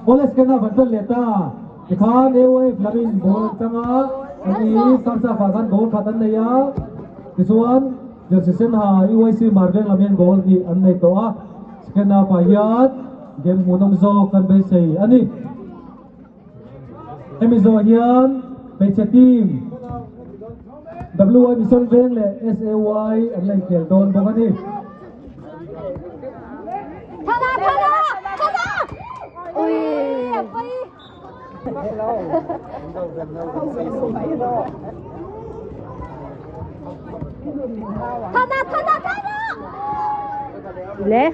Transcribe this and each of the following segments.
Awle second half an tan leh ta. Tikhan AOF lamin ball an chang a, ani first half ah khan goal khat an nei a, tichuan Jersey sen ha UIC Marveng lam hian goal hnih an nei tawh a, second half ah hian game hmuhnawm zawk kan beisei a ni. Hemi zawh hian hmeichhe team WY Mission Veng leh SAY an la inkhel dawn bawk a ni. Le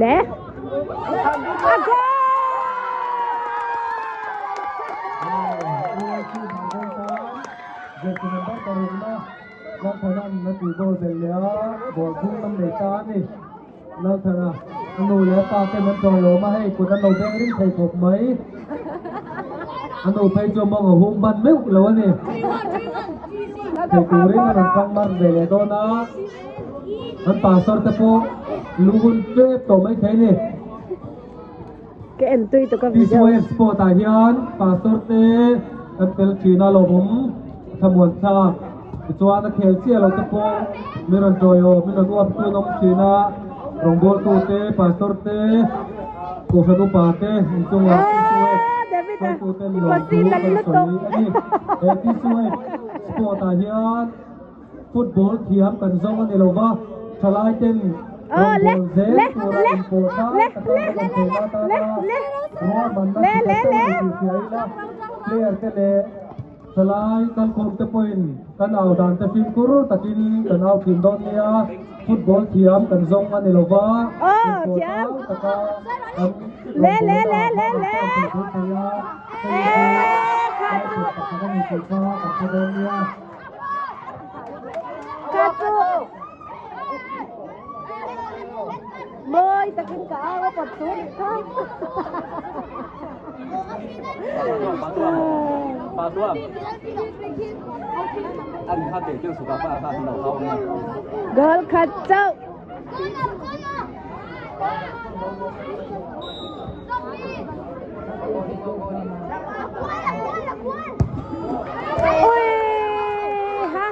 le a goal! Jersey number parukna Lalthana'n a tih goal belh leh a, ball thum an nei ta a ni. Lalthana a nu leh a pa ten an chawiawm a, hei kut an lo beng ring thei khawp mai. A nu phei chu mawng a hum ban meuh lo a ni. Thei turin a rawn tang mar ve leh dawn a, an pastor te pawh lu hun tep tawh mai thei a ni. Ka en tui tuk a video. PCYF Sport ah hian pastor te kan tel thin a lawmawm thlamuan thlak tichuan a khel chiah lo te pawh min rawn tawiawm min rawn uap tun awm thin a rawngbawltu te pastor te kohhran upa te inchungah PCYF hruaitu ten lawmthu kan sawi a ni. He PCYF Sport ah hian Football thiam kan zawng a ni lo va, thalai ten rawngbâwl zel tura inpawh ta taka kan rawn theihna atana ruahmanna chi khat chauh a ni tih hria ila, player te leh thalai kalkhawm te pawhin kan au dan te fimkhur takin kan au thin dawn nia, football thiam kan zawng a ni lo va, inpawh tau taka kan rawngbâwl a hma kan sawn theih thei thei a, hei hi target pakhat a ni tih kha kan hre dawn nia. Ka chu mawi takin ka au a pawt chu nih kha. Goal khat chauh. Ui ha.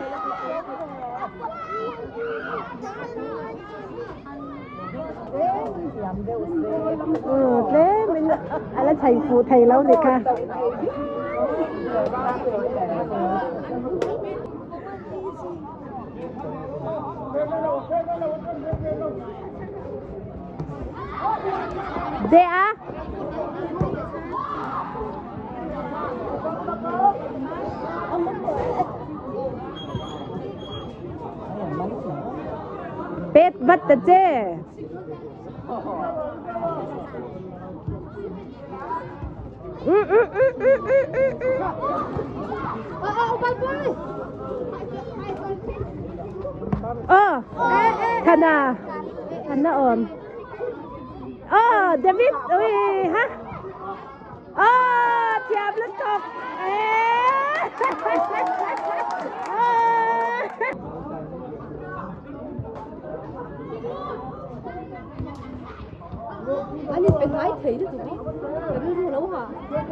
Tlem in a la chei fuh thei lo ni kha. Deh a. Pet vat ta che. Ờ, Thần à? Thần nó ổn. Ờ, David, ui, ha? Ờ, thiam lắm tộc.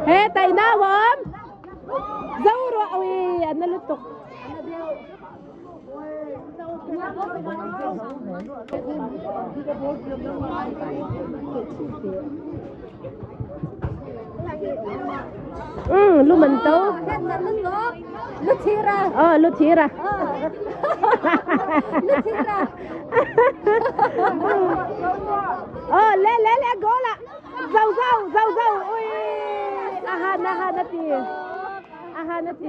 He tai na wam. Zo ro ui an na lutuk. Ừ, lu mình tú. Lu thira. Ờ, lu thira. Lu thira. Ờ, le le le goal ạ. Dâu dâu dâu dâu. Ui. Aha na ha na ti. Aha na ti.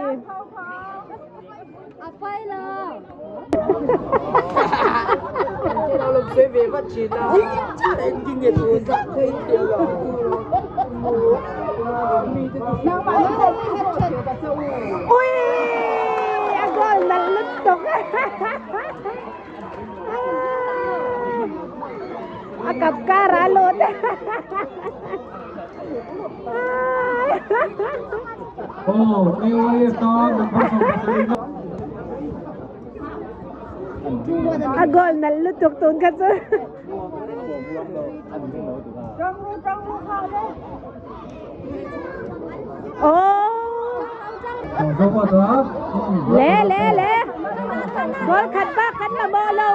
A phai lo. Ui. A goal nalh lutuk. A kap kar a lut. Aw, AYF tan number 17 na. A goal nalh lutuk tun kha chu. Le le le goal khat bak kan mamawh lo.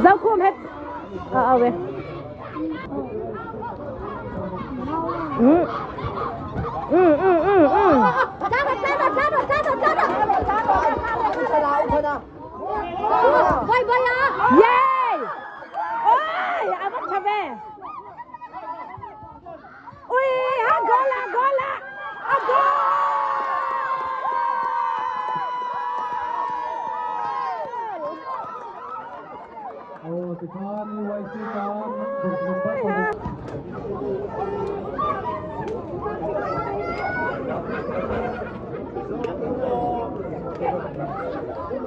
Zokhum het a au ve. Yay! Oi, a va tha ve. Ui, a goal a goal a. A goal! Aw tikhan UIC tan group number paruk.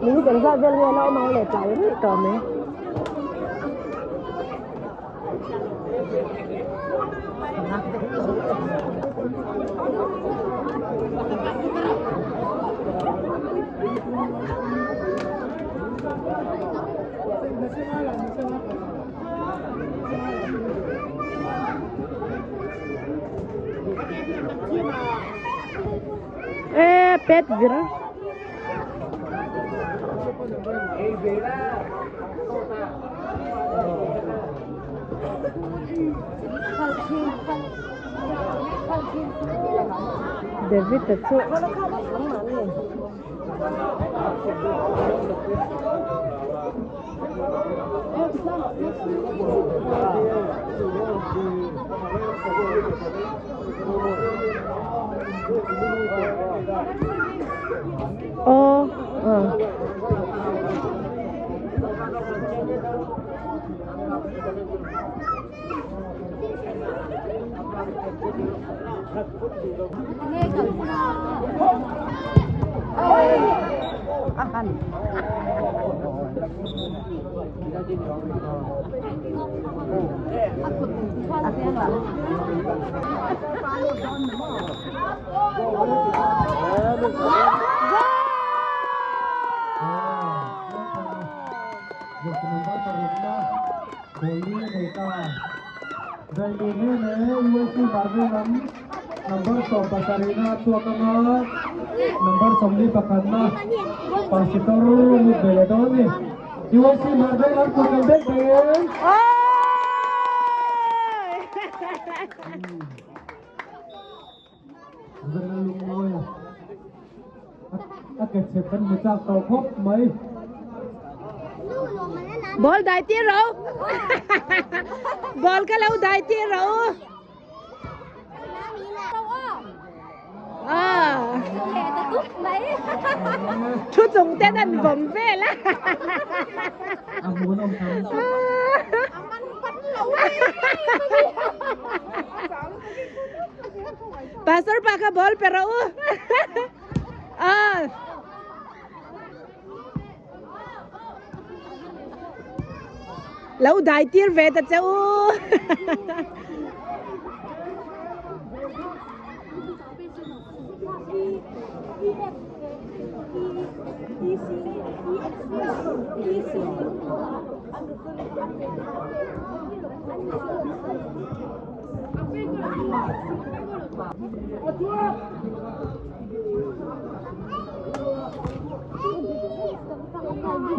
Minute engzat vel nge la awm ang le tlai rih tawh mai. E pet vir. David a chu Aw ah. Number 17 a chhuak anga number 21 Pastor lut ve leh dawn a ni. UIC Marvel an kut an bek beng. Zan a lungawi a. A ke chhe kan hmu chak tawh khawp mai. Ball dai tir ro. Ball ka lo dai tir ro. Ah. Thu chung ten an vawm vel a. A hmuh nawm tham. Pastor pa kha ball pe rawh u. Ah. Lo dai tir ve ta che u.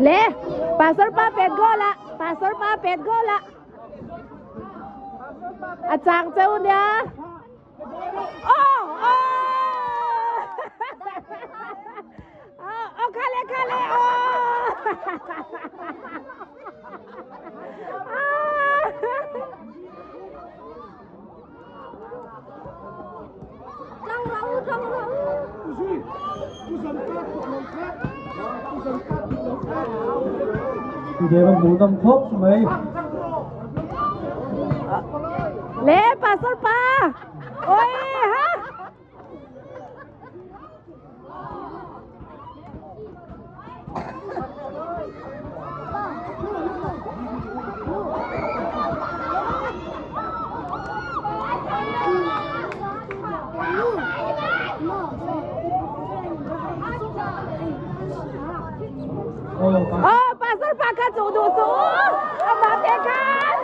Le, pastor pa pet goal a, pastor pa pet goal a. A chang cheu nia. Oh, oh. Oh, oh, khale, khale, oh. Game a hmuhnawm khawp mai. Le pastor pa. Oi ha. Oh, pastor pa kha chu du su. Ama te khan.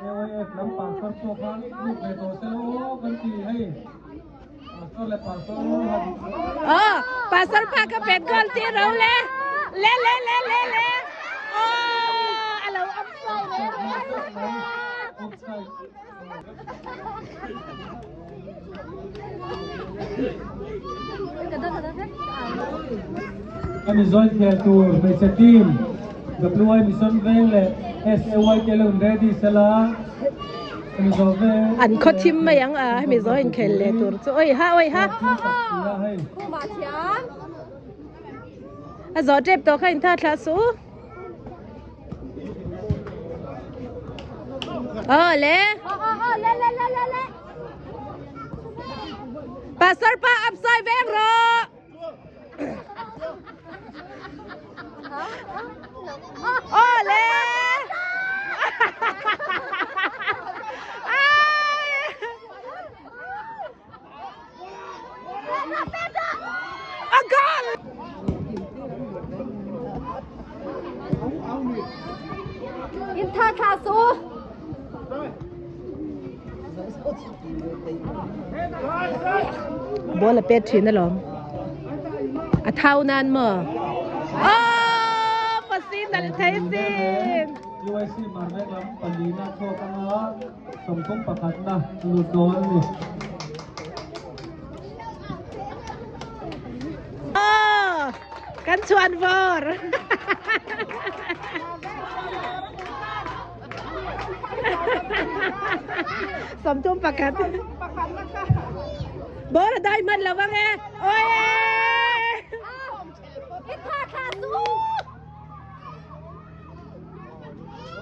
AYF lam pastor pawh kha lut ve tawh se aw kan ti hei. Pastor leh pastor han. Oh, pastor pa ka pet goal ti ro le. Le le le le le. Oh, alo offside le. Offside. Hemi zawi khel tur hmeichhe team WI Mission Veng leh SAY te lo in ready sela hemi zawh ve An khaw thim mai ang a hemi zawi inkhel leh tur chu oi ha oi ha. A zawh tep tawh kha in tha thlah suh. Aw le. Pastor pa upside veng rawh. Aw le. A goal! In tha thla su. Ball a pet thin alawm. A thau nan maw? Oh, pasin al thei sin. UIC Marvek lam palina chhuak anga 30 pakhatna lut dawn a ni. Aw, kan chhuan vawr. 31. Bawr a dai hman lo vang e. Oi!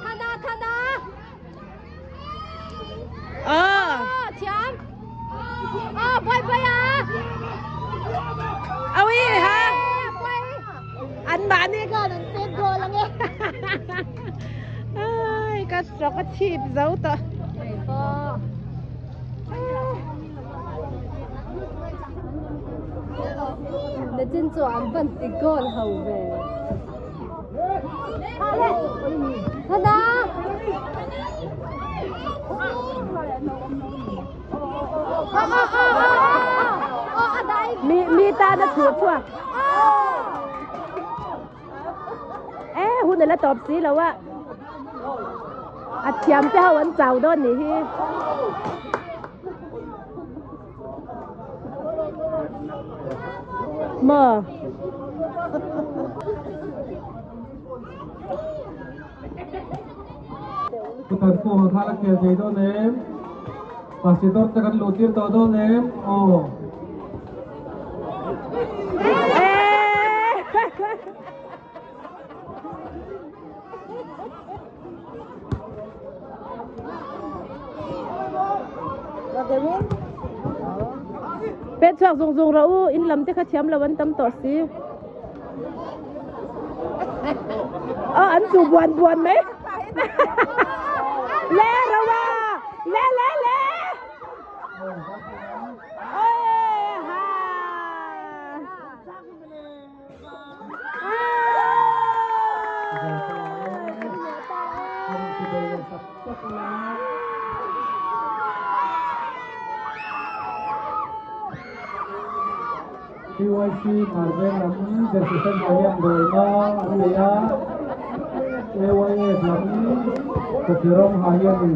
Thana thana. Ờ. Thiam. Ờ bye bye à. Awi ha. An mahni khan an pek goal ang e. Ai ka sawk a chhip zo tawh. Na chin chu an van ti goal ho ve. Mi mi tan a chhuah chhuak. E hun ala tawp si lo a. A thiam te ho an chau dawn ni hi. Maw? Thutan pawh a thal a khel thei dawn em? Pastor te kan luh tir tawh dawn em? Aw. Pet chhuak zung zung rawh u, in lam te kha thiam lo an tam tawh si. Aw an chu buan buan mai. Le rawa! Le le le! Oi ha! PYC Marvel lam jersey sen hnuai hian dawlna an nei a, AYF lam coffee rawng ha hian.